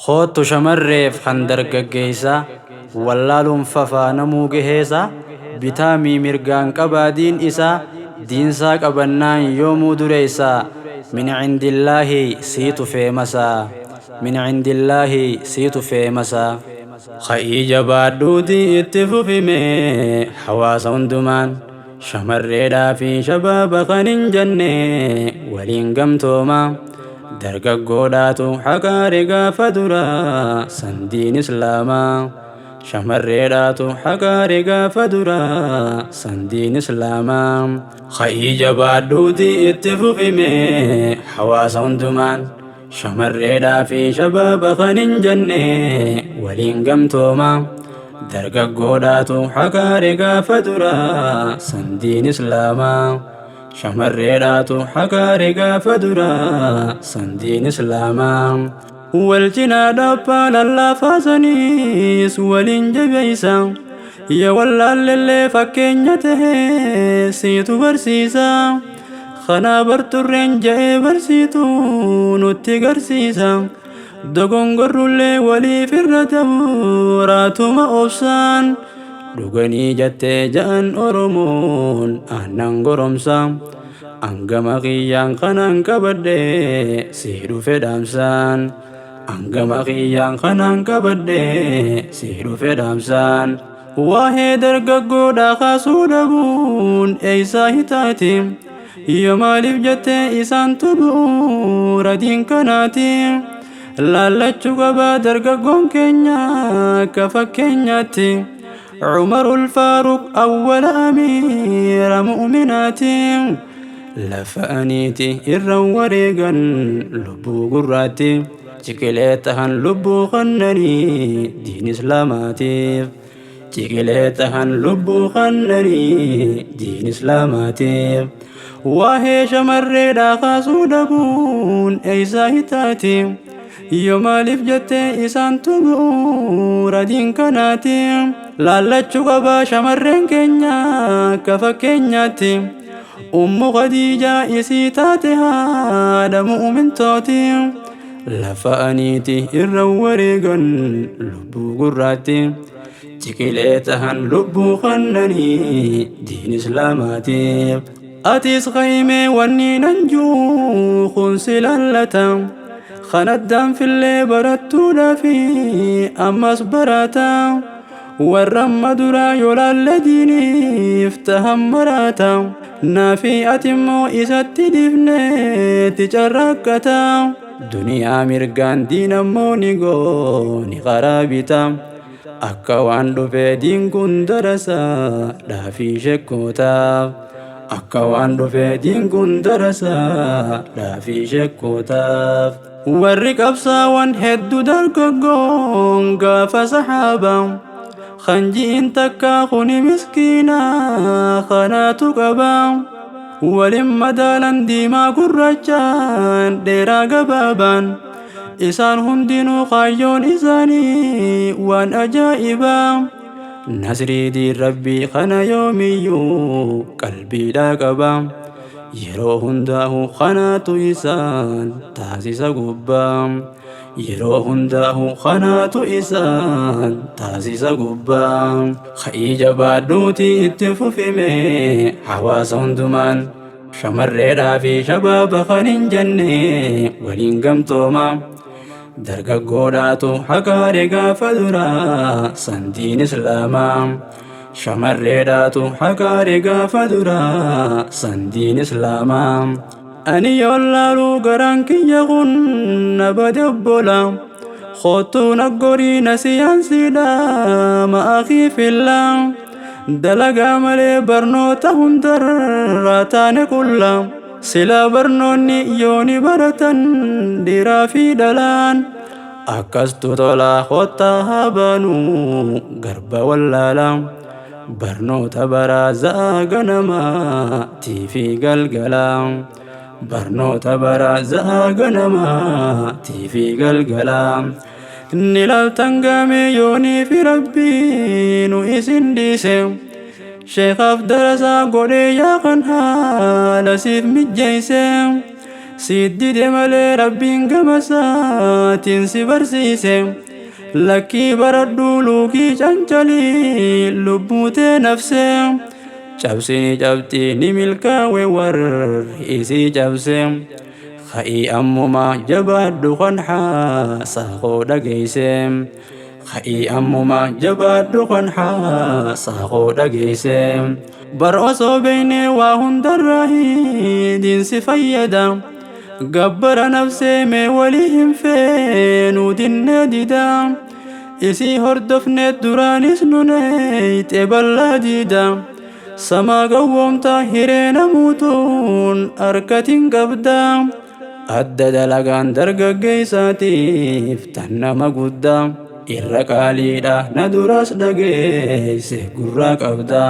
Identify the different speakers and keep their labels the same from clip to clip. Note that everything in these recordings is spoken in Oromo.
Speaker 1: Koottu shamarreef kan dargaggeessaa, wallaaluun fafaa namuu gaheessa, bitaa mii mirgaan qabaa diin isaa, diinsaa qabannaan yoomuu dureessaa, min cindillaahi siitu feemasaa, min cindillaahi siitu feemasaa. Ka'ii jabaadhuutii itti fufime hawaasa hundumaan, shamarreedhaa fi shabaaba kan hin jenne waliin gamtoomaa. Dargaggoodhaatu haqaare gaafa duraa sandiin islaamaa. Shamarreedhaatu haqaare gaafa duraa sandiin islaamaa. Ka'ii jabaadhuutii itti fufime hawaasa hundumaan, shamarreedhaa fi shabaaba kan hin jenne waliin gamtoomaa. Dargaggoodhaatu haqaare gaafa duraa sandiin islaamaa. Shamarreedhaatu haqaare gaafa duraa sandiin islaamaa. Wal cinaa dhaabbaa lallaafaasaniis waliin jabeessa. Yaa wallaalellee fakkeenya tahee siitu barsiisa. Kanaa barturreen ja'ee barsiitu nutti garsiisa. Dogongorrullee waliif irra ta'u raatuma obsaan. Dhuganii jettee ja'an Oromoon aannan goromsa. Angama kiyyaan kanaan qabadhee si dhufe dhaamsaan. Angama kiyyaan kanaan qabadhee si dhufe dhaamsaan. Waa'ee dargaggoodhaa kaasuu dhabuun eeysaa hitaati. Yoo maaliif jettee isaantu bu'uura diin kanaati. Laallachuu qabaa dargaggoon keenya akka fakkeenyaatti. Umarul Faaruq awwala amiira mu'minaati. Lafa aniiti irra wareegan lubbuu gurraatti. Ciqilee tahan lubbuu kannanii diin islaamaatiif. Ciqilee tahan lubbuu kannanii diin islaamaatiif. Waa'ee shamarreedhaa kaasuu dhabuun eeysaa hitaati. Yoo maaliif jettee isaantu bu'uura diin kanaati. Laallachuu qabaa shamarreen keenya akka fakkeenyaatti. Ummu Khadiijaa isii taate haadha mu'umintooti. Lafa aniiti irra wareegan lubbuu gurraatti. Ciqilee tahan lubbuu kannanii diin islaamaatiif. Atis qaymee wanni nan juu kun si laallata. Kan addaan fillee barattuudhaa fi ammas barata. Warra amma duraa yoo laalle diiniif tahan maraata. Naafi ati immoo isatti dhiifneetti carraaqqata. Duniyaa mirgaan diin ammoo ni gooni karaa bita. Akka waan dhufee diin kun darasaa dhaafii shekkootaaf. Akka waan dhufee diin kun darasaa dhaafii shekkootaaf. Warri qabsaawwan hedduu dargaggoon gaafa sahaabaa. Kan ji'in takkaa kuni miskiina kanaatu qaba. Walin madaalan diimaa gurraachaan dheeraa gabaabaan. Isaan hundinuu kaayyoon isaanii waan ajaa'ibaa. Nasrii diin rabbii kana yoomiyyuu qalbiidhaa qaba. Yeroo hundaahu kanaatu isaan taasisa gubbaa. Yeroo hundaahu kanaatu isaan taasisa gubbaa. Ka'ii jabaadhuutii itti fufime hawaasa hundumaan. Shamarreedhaa fi shabaaba kan hin jenne waliin gamtooma. Dargaggoodhaatu haqaare gaafa duraa sandiin islaamaa. Shamarreedhaatu haqaare gaafa duraa sandiin islaamaa. Ani yoon laaluu garaan kiyya kun na bade obbola. Kottuu na gorii na siyaansiidha ma'akii fillaa. Dalagaa malee barnoota hundarraa taane qulla. Silaa barnoonni yooni baratan dhiiraa fi dhalaan. Akkastu tolaa kottaa haa baanuu garba wallaalaa. Barnoota baraa za'a ganamaa tiifi galgalaa. Barnoota baraa za'a ganamaa tiifi galgalaa. Ni laaltan gaamee yoonii fi rabbii nu isin dhiise. Sheekaaf darasaa godhee yaa kan haala siif mijjeesse. Siddide malee Rabbiin gama isaatiin si barsiise. Lakkii baradhuu luukii cancalii lubbuutee nafsee. Cabsini cabxii ni milkaawe warri isii cabse. Ka'ii ammumaa jabaadhu kan haasaa dhageeyse. Ka'ii ammumaa jabaadhu kan haasaa dhageeyse. Bar osoo beeynee waa hundarraa diinsi fayyada. Gabbara nafsee mee walii hin feenuu dinnee dida. Isii hordofnee duraanis nuneeyxe bal'aa diida. Samaa gawwoomtaa hiree namuutuun harkatiin qabda. Adda dalagaan dargaggeessaatiif tan nama guddaa. Irra qaaliidha na duraas dhageesse gurraa qabda.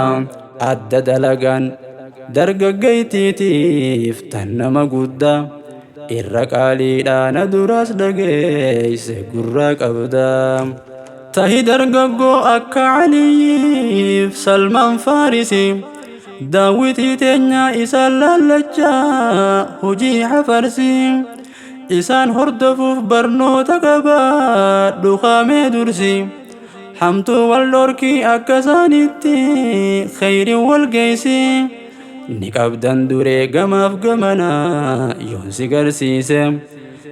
Speaker 1: Adda dalagaan dargaggeettiitiif tan nama guddaa. Irra qaaliidha na duraas dhageesse gurraa qabda. Tahi dargaggoo akka Aliyyiif Salmaan Faarisi. Daawwitii teenya isaan laallachaa hojii hafarsi. Isaan hordofuuf barnoota qabaadhu kaamee dursi. Hamtuu wal dhorkii akka isaanitti khayriin wal geessi. Ni qabdan duree gamaaf gamanaa yoon si garsiise.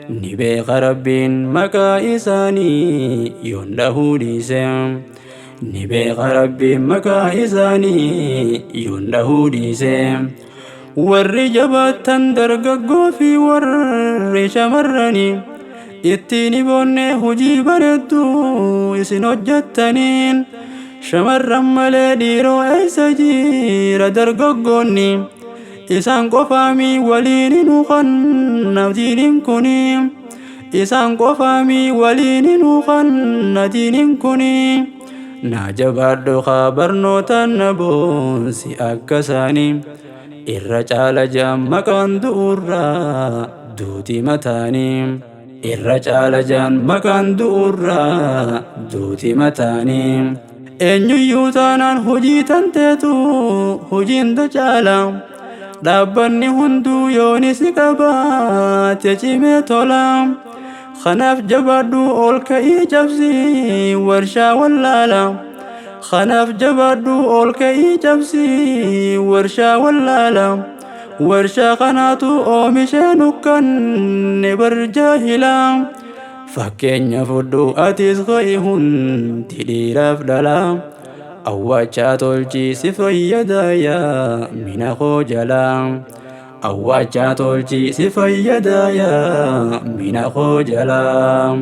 Speaker 1: Ni beeka Rabbiin maqaa isaanii yoon dhahuu dhiise. Ni beeka Rabbiin maqaa isaanii yoon dhahuu dhiise. Warri jabaattan dargaggoo fi warri shamarranii ittiin boonnee hojii bareedduu isin hojjettaniin. Shamarran malee dhiiroo eessa jira dargaggoonni? Isaan qofaamii waliin hin huqanna diiniin kuni. Isaan qofaamii waliin hin huqanna diiniin kuni. Naa jabaadhu haa barnootaan na boonsi akka isaanii. Irra caala jaan maqaan du'urraa duuti mataanii. Irra caala jaan maqaan du'urraa duuti mataanii. Eenyuyyuu taanaan hojii tanteetu hojiin caala. Dhaabbanni hunduu yooni si qabaate cimee tola. Kanaaf jabaadhu ol ka'ii cabsii warshaa wallaala. Kanaaf jabaadhu ol ka'ii cabsii warshaa wallaala. Warshaa kanaatu oomishee nukkanne bar jaahila. Fakkeenya fudhu atis ka'i hundi dhiiraaf dhala. Awwaachaa tolchii si fayyadayaa mina koo jalaa. Awwaachaa tolchii si fayyadayaa mina koo jalaa.